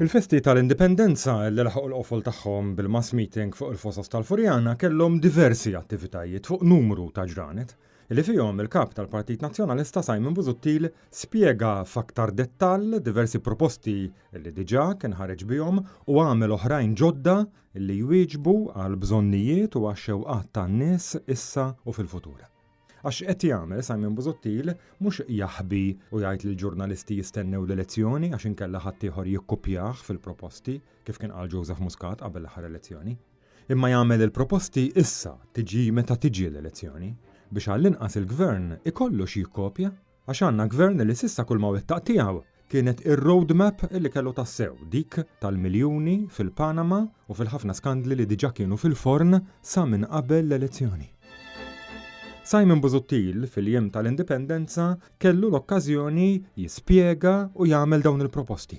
Il-festi tal-Indipendenza li laħqu l-qofol tagħhom bil-mass meeting fuq il-Fosos tal-Furjana kellhom diversi attivitajiet fuq numru ta' ġranet li fihom il-Kap tal-Partit Nazzjonalista Simon Busuttil spjega f'aktar dettall diversi proposti li diġà kien ħareġ bihom u għamel oħrajn ġodda li jwieġbu għall-bżonnijiet u għax-xewqat tan-nies issa u fil-futur. Għax x'qed jagħmel Simon Busuttil mhux jaħbi u jgħid lill-ġurnalisti jistennew l-elezzjoni għax inkella ħaddieħor jikkupjah fil-proposti kif kien qal Joseph Muscat qabel l-aħħar elezzjoni. Imma jagħmel il-proposti issa tiġi meta tiġi l-elezzjoni biex għall-inqas il-Gvern ikollu x'jikkopja. Għax għandna Gvern li s'issa kull ma wettaq tiegħu kienet ir-road map li kellu tassew, dik tal-miljuni fil-Panama u fil-ħafna skandli li diġà kienu fil-forn sa minn qabel l-elezzjoni. Simon Busuttil fil-jiem tal-Indipendenza kellu l-okkażjoni jispjega u jagħmel dawn il-proposti.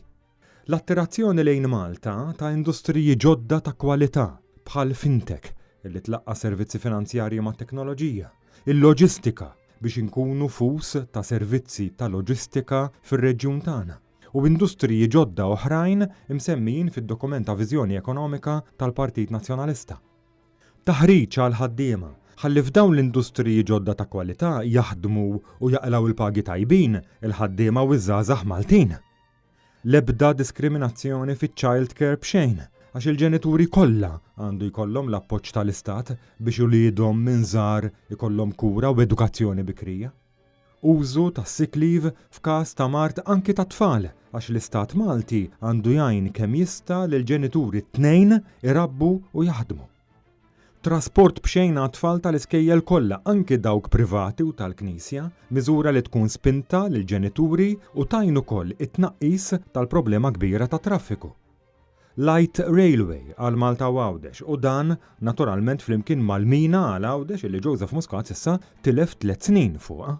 L-attirazzjoni lejn Malta ta' industriji ġodda ta' kwalità, bħal fintech, li tlaqqa' servizzi finanzjarji mat-teknoloġija, il-loġistika, biex inkunu fus ta' servizzi ta' loġistika fir-reġjun tagħna, u industriji ġodda oħrajn imsemmijin fid-dokument ta' viżjoni ekonomika tal-Partit Nazzjonalista. Taħriġ għall-ħaddiema, ħalli f'dawn l-industriji ġodda ta' kwalità jaħdmu u jaqilgħu l-pagi tajbin il-ħaddiema u ż-żgħażagħ Maltin. L-ebda diskriminazzjoni fiċ-child care b'xejn, għax il-ġenituri kollha għandu jkollhom l-appoġġ tal-Istat biex uliedhom minn żgħar ikollhom kura u edukazzjoni bikrija. Użu tas-sick leave f'każ ta' mard anki tat-tfal, għax l-Istat Malti għandu jgħin kemm jista' lill-ġenituri t-tnejn irabbu u jaħdmu. Trasport b'xejn għat-tfal tal-iskejjel kollha, anki dawk privati u tal-Knisja, miżura li tkun spinta lill-ġenituri u tgħin ukoll it-tnaqqis tal-problema kbira tat-traffiku. Light Railway għal Malta u Għawdex u dan naturalment flimkien mal-mina għal Għawdex illi Joseph Muscat s'issa tilef tlett snin fuqha.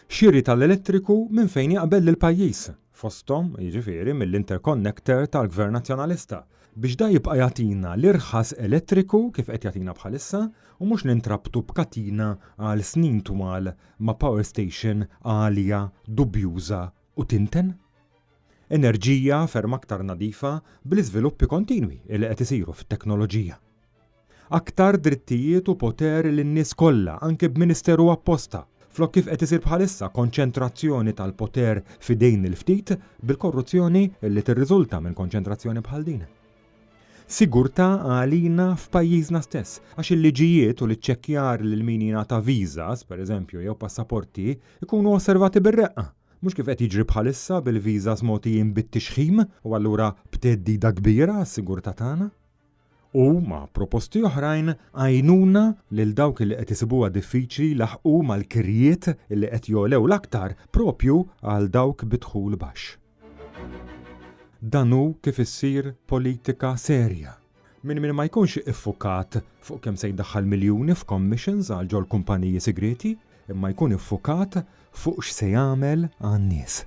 Xiri tal-elettriku minn fejn jaqbel lill-pajjiż, fosthom, jiġifieri, mill-interconnector tal-Gvern Nazzjonalista, biex da jibqa' jagħtina l-irħas elettriku kif qed jagħtina bħalissa u mhux nintrabtu b'katina għal snin twal ma' power station għalja, dubjuża u tinten. Enerġija ferm aktar nadifa bl-iżviluppi kontinwi li qed isiru fit-teknoloġija. Aktar drittijiet u poter lin-nies kollha, anke b'ministeru apposta, flok kif qed isir bħalissa konċentrazzjoni tal-poter f'idejn il-ftit bil-korruzzjoni li tirriżulta minn konċentrazzjoni bħal din. Sigurtà għalina f'pajjiżna stess, għax il-liġijiet u l-iċċekkjar lil min jingħata visas, pereżempju, jew passaporti, ikunu osservati bir-reqqa, mhux kif qed jiġri bħalissa bil-visas mogħtijin bit-tixħim u allura b'theddida kbira għas-sigurtà tagħna. U, ma' proposti oħrajn, għajnuna lil dawk li qed isibuha diffiċli jlaħħqu mal-kirjiet li qed jogħlew l-aktar proprju għal dawk bi dħul baxx. Dan hu kif issir politika serja, minn min ma jkunx iffukat fuq kemm se jdaħħal miljuni f'commissions għal ġol-kumpaniji sigrieti, imma jkun iffukat fuq x'se jagħmel għan-nies.